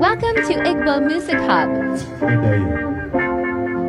Welcome to Igbo Music Hub. Edayo.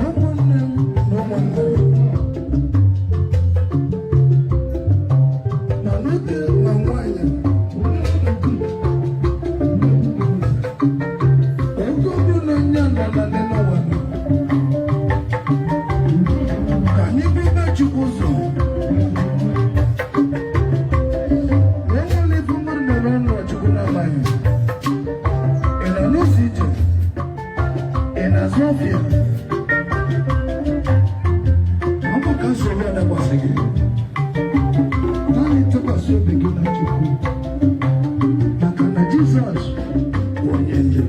Ụmụnne m na ụmụnna m, ma nwoke ma nwanyị, oge ọbụla onye nọ na dị n'ụwa, ka anyị bube Chukwu ụzọ. Na enwere ife mmadụ mere ụlọ Chukwu n'amaghị. Ị nọ n'ụzọ ije, ị na-azụ ọfịa, ọ bụ ka nsogbu adakwasị gị, naanị tụkwasị obi gị na Chukwu, maka na Jizọs bụ onye ndu.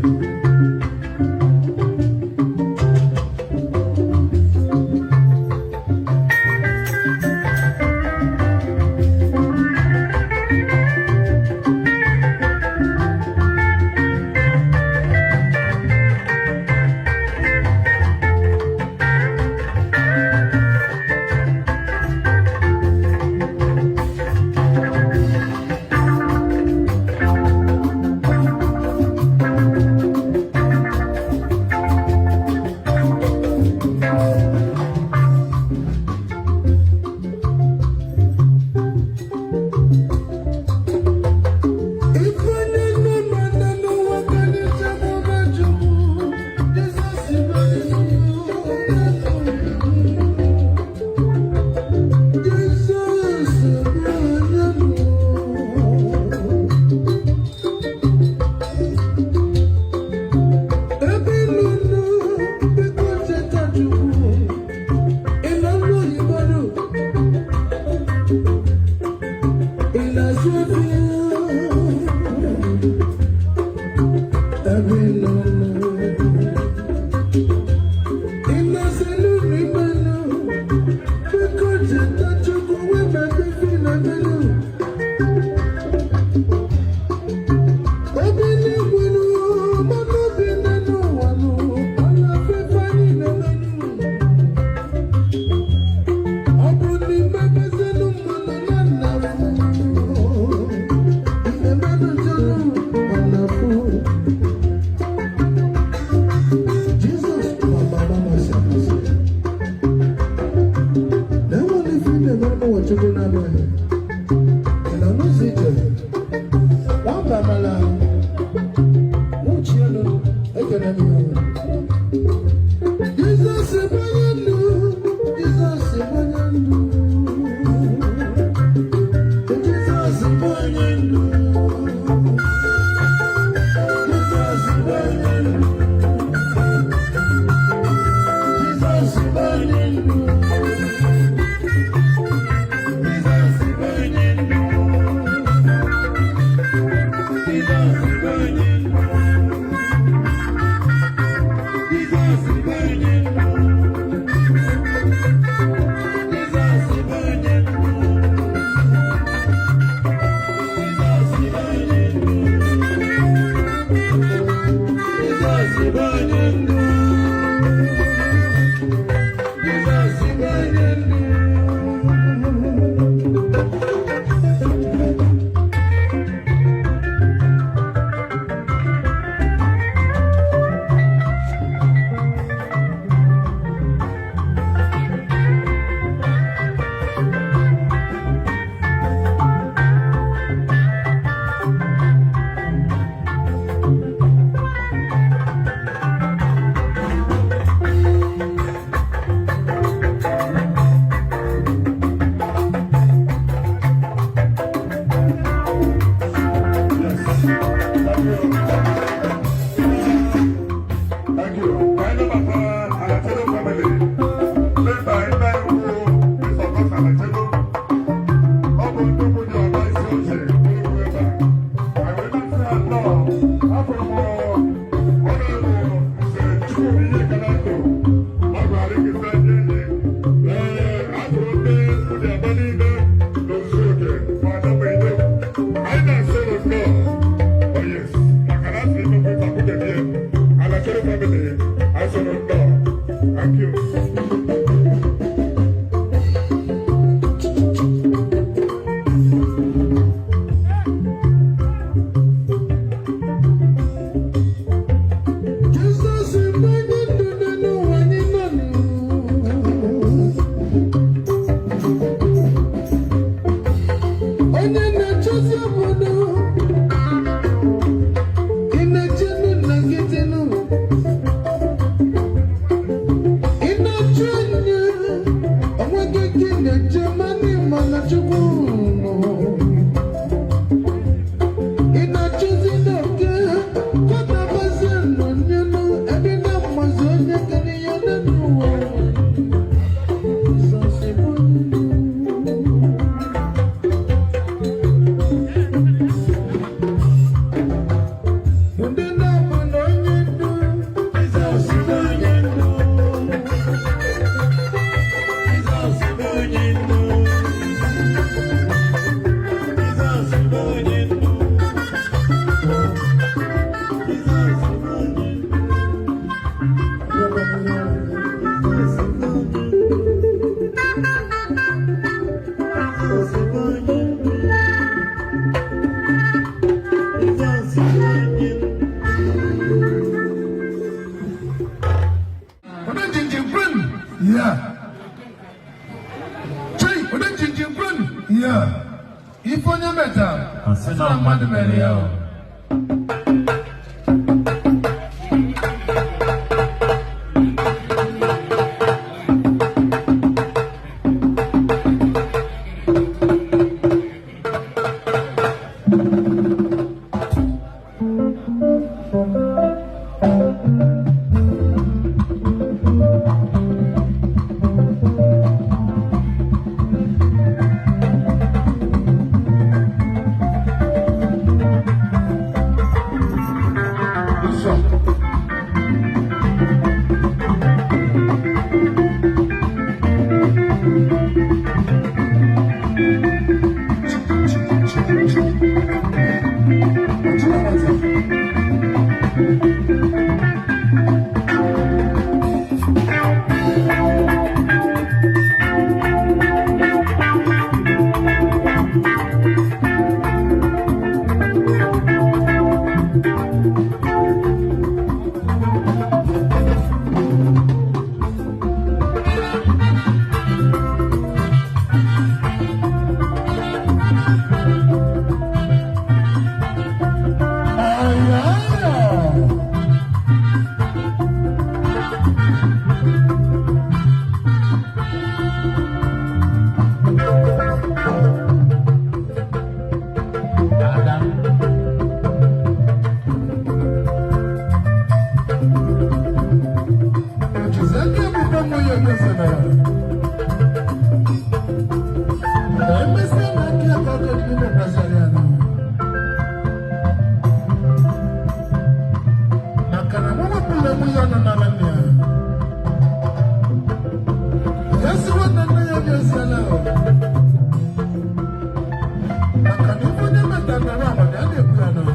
Ife onye nne ma nne n'ụwa ka anyị chebe Chukwu. Jizọs bụ onye ndu. Jizọs bụ onye ndu. Ebe ị nọ, biko cheta Chukwu. Ị nọ n'oyibo nụ, ị na-azụ afịa. Ebe ị nọ nụ, ị na-asị n'ụlọ ikpe nụ, biko cheta Chukwu wee mebe ife ị na-emenụ. Obi n'igwe nụ, mana obi nne n'ụwa nụ, ọ na-afụ ife anyị na-emenụ. Ọ bụ n'ime bezinụ mmanụ na nna fụ. Mmemanụ njọnụ, ọ na-afụ. Jizọs mama amasị amasị. Na enwere ife ị na-eme n'ụwa Chukwu na-amaghị. Ị nọ n'ụzọ ije. Nwamba mala. Nwuchie elu, ekele m ya. Jizọs bụ onye ndu. Jizọs bụ onye ndu. Jizọs bụ onye ndu. Jizọs bụ onye ndu. Jizọs bụ onye ndu. Jizọs bụ onye ndu. Jizọs bụ onye ndu. bụ onye ndu. Jizọs bụ onye ndu. Yes. Thank you. Thank you. Final Papa Alachero family. Led by Naiwu, Mr. August Alachero. Ọ bụ nnukwu dị ọba isi oche bụrụ ebe a. Anyị wee na-asị ha nnọọ. Afọ m Honorable Nze Chukwumihe Kanando. Ọ gwara gị sị ndị enyi. Ee, afọ ndị ụdị aba niile n'ozuzu oke ma anọghị ide. Anyị na-asị unu nnọọ. Oh yes, maka na asị ime kweta kwudebie. Alachero family, asị unu nnọọ. Thank you. Jizọs bụ onye ndu dị n'ụwa anyị nọ nụ. Onye na-echezi obodo, ị na-eche nụ na nkịtị nụ. Ị na-eche onye, onwe gị ka ị na-eche mana ị ma na Chukwu nọ. Ị na-achọzi n'oke kọtabazie nọnyelu ebe na-amazi onye kere ya n'ụwa. Jizọs bụ onye ndu. Ndị na-abụ na onye ndu. Jizọs bụ onye ndu. Jizọs bụ onye ndu. Jizọs bụ onye ndu. Jizọs bụ onye ndu. Jizọs bụ onye ndu. Jizọs bụ onye ndu. Jizọs bụ onye ndu. Onye njinji kwenu? Yeah, Chei, onye njinji kwenu? yeah. Ife onye metara, Asị na mmadụ mere ya o. Nsọ. Ọtụtụ na-aza. Aya, aya. Ada. Echezeke ebubo mmụ ya emesịrị. Na emesịa na aka ya ka ọ ga-eji mekwasịrị ya n'ahụ. Maka na nwa ọbụla mụ ya nọ n'ala nna ya. Ya sịwa na nne ya bịaziela ahụ. Maka na ife onye metara nara amada, a na-ebu ya n'ahụ.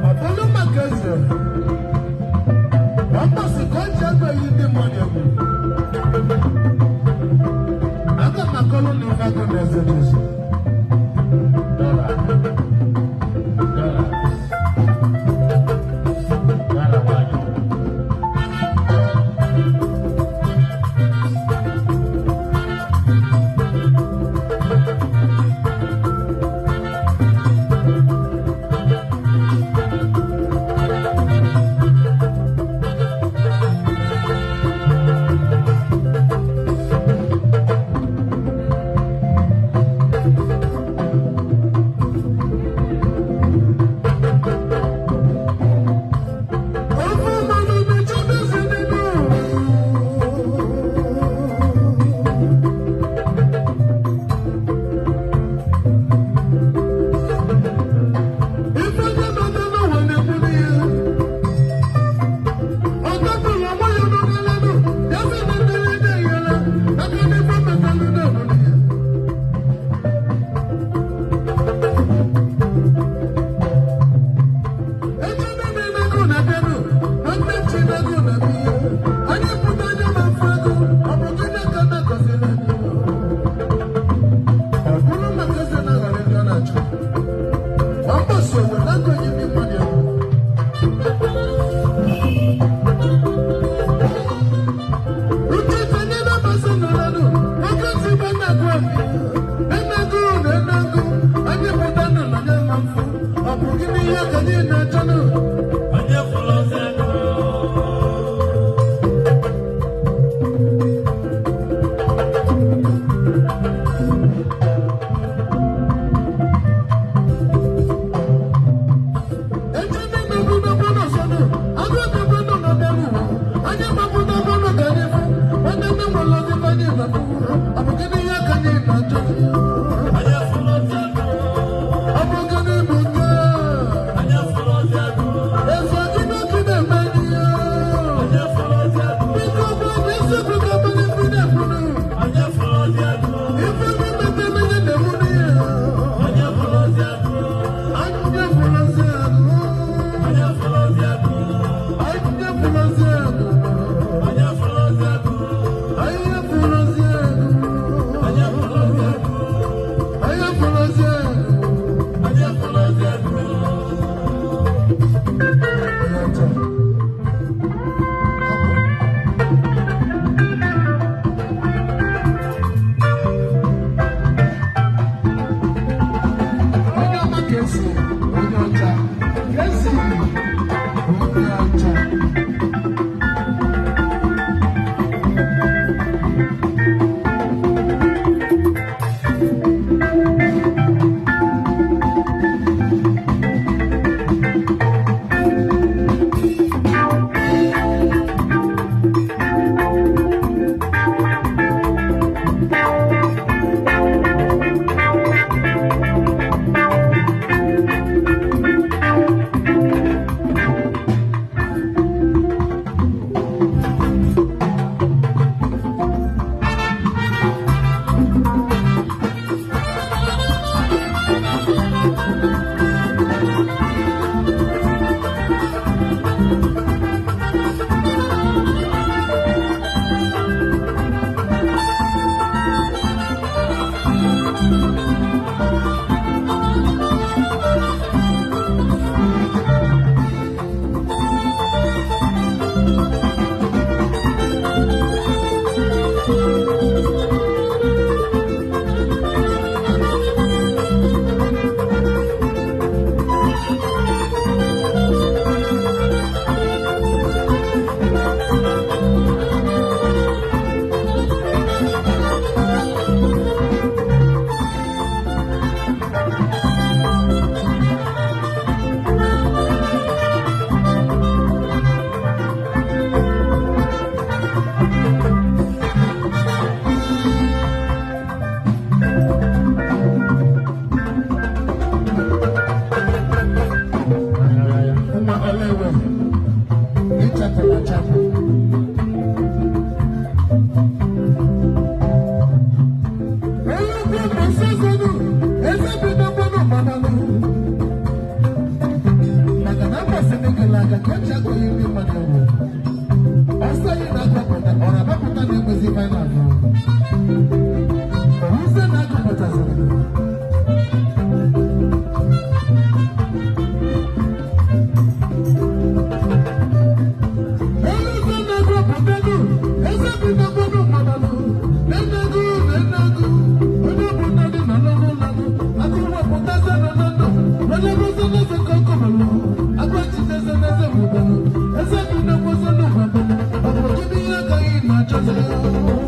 Ọ bụrụ na-agụghị ndị mmadụ egwu. Onye fụrụ ozi ego. Onye fụrụ ozi ego. Onye fụrụ ozi ego. Onye fụrụ ozi ego. Onye fụrụ ozi ego. Onye fụrụ ozi ego. Onye fụrụ ozi ego. Onye fụrụ ozi ego. Onye fụrụ ozi ego. Onye fụrụ ozi ego. Onye ọma ka esi, onye ọcha ka esi, onye ọcha. Nwa olewe, ịchapụ achapụ. Onye ukwu bụ nsọzọnụ, eze bi n'okporo mmanụ. Maka na mbọsị ndị gara aga ka o ji agụghị ndị mmadụ egwu. Ọsọ anyị na-agụpụta, ọ na-agbapụta na-enwezi ife anyị na-agụ. Ọhụzie na-agụpụtaziri.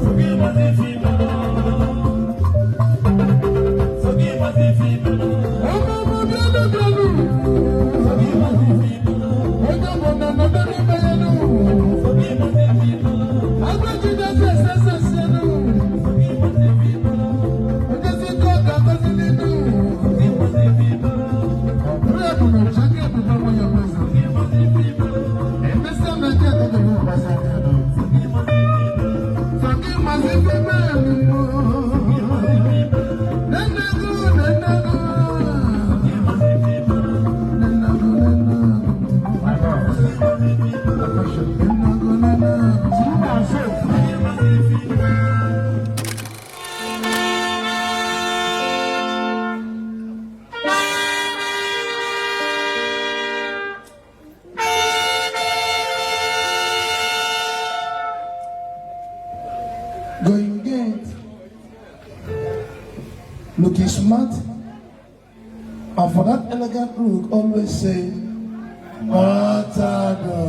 Sogi mazi fi melo. Smart and for that elegant look, always say, Nwatago.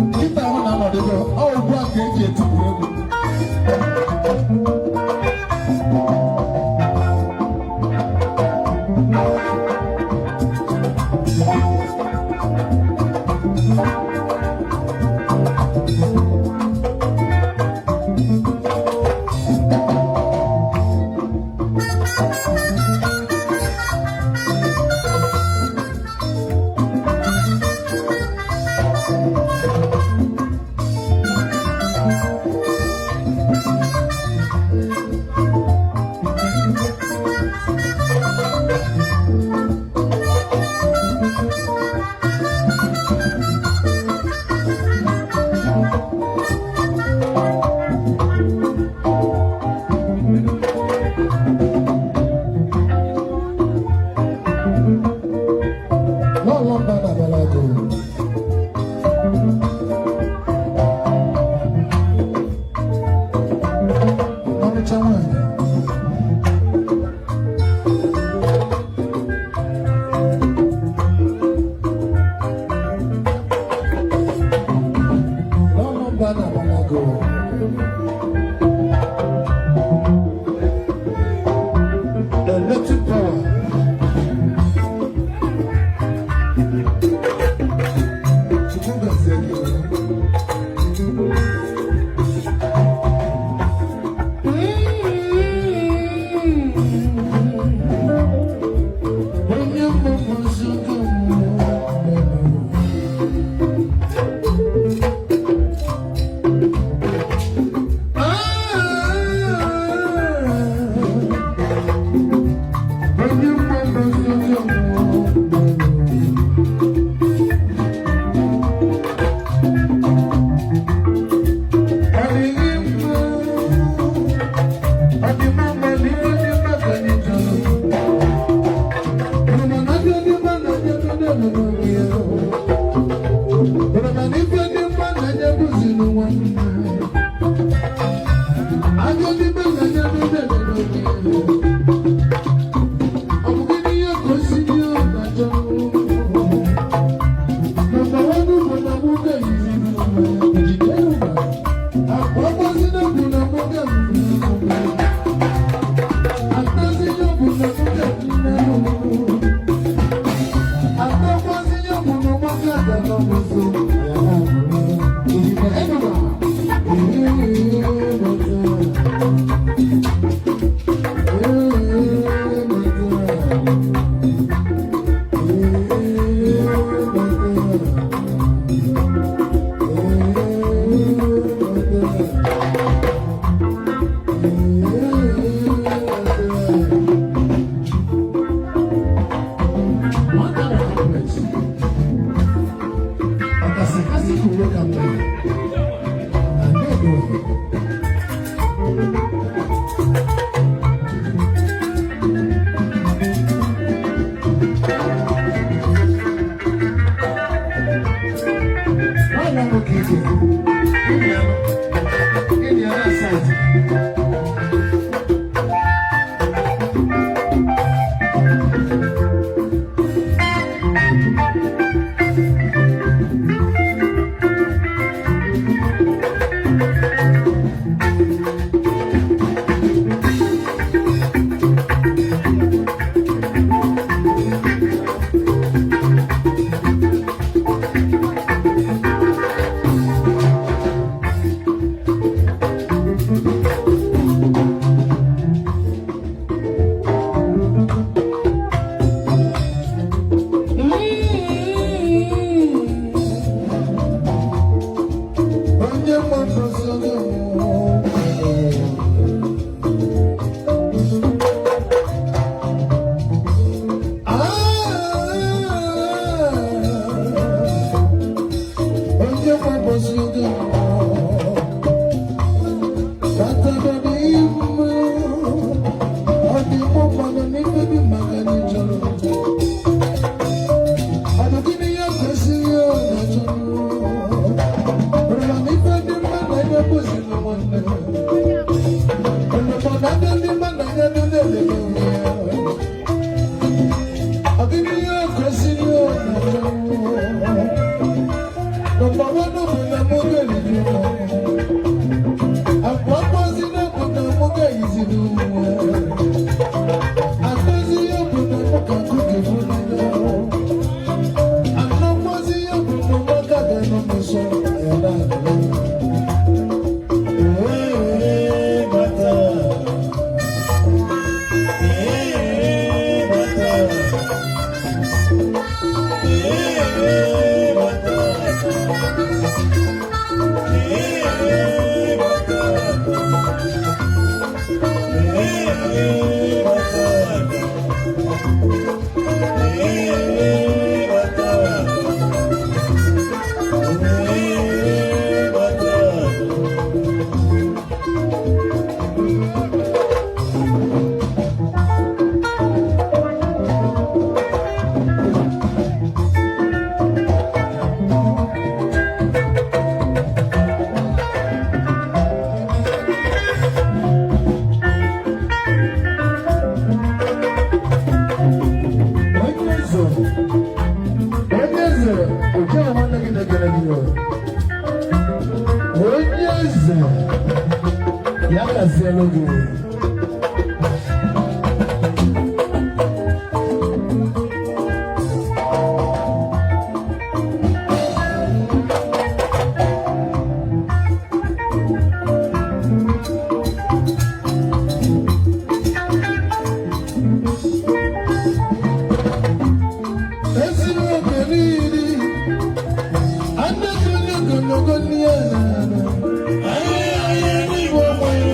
Nkịta ahụ na-anọdebe, ọ ugbu a ka eji etipụ egwu. Lọ́lọ́ bá babaláwo. Ọmarịcha nwanyị. Lọ́lọ́ bá babaláwo. The electric power. Chukwu gọzie gị. Onye mmụọ nzukọ mmụọ. Onye mmụọ nzukọ mmụọ. Adịghị mma, ọ dị mma ma n'ihe dị mma ka anyị chọrọ. Mana na ndị dị mma na ndị dị mma n'onwe ya. Mana na ife dị mma na ndị bụzi n'ụwa nna. Ajọ dị mma na ndị dị mma n'onwe ya. Ọ bụ gịnị ihe ka o si dị ọ na-achọ? Nọmba wan bụ na mụ ga-eyizi n'ụwa ya, ejide ụwa. Ọmụ mmanụ n'ife dị maka anyị chọrọ. Ọ bụ gịnị ya kwesịrị ọ na-achọrọ? Mana ife dị mma na anya bụzi na nwanne. Mana anya dị mma na anya dị na-elele onwe ya. Ọ gịnị ya kwesịrị ọ na-achọrọ? Nọmba wan bụ na mụ ga-eriju ụlọ. Akwa mgbazi na bụ na mụ ga-eyiziri uwe. Akpọzi ya bụ na mụ ka nkụ ga-efu n'anya. Anọkwazi ya bụ na mụ ka ga-anọ n'ụsọ ya na-adị. Ee, bata. Ee, bata. Ee, bata. Ee, bata. Ee, bata. Ee, bata. Ee, bata. Onye eze, onye eze, oke a nwanne gị na-ekele gị o. Onye eze, ya gazielu gị. Eziri oge niile, anagolo ogologo n'ihe na-ana. Anyị anyị n'igwe nwere.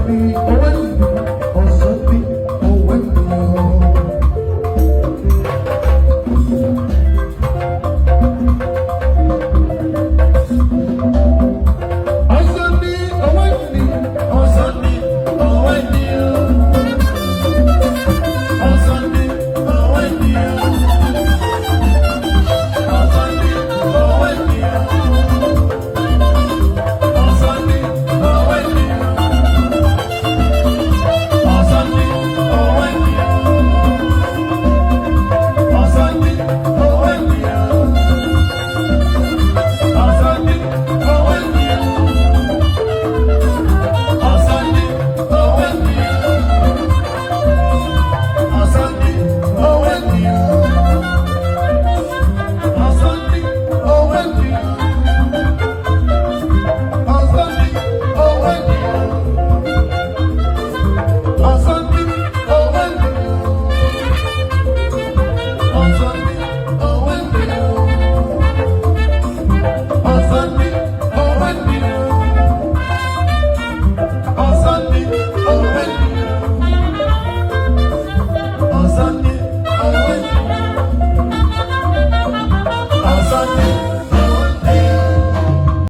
Money.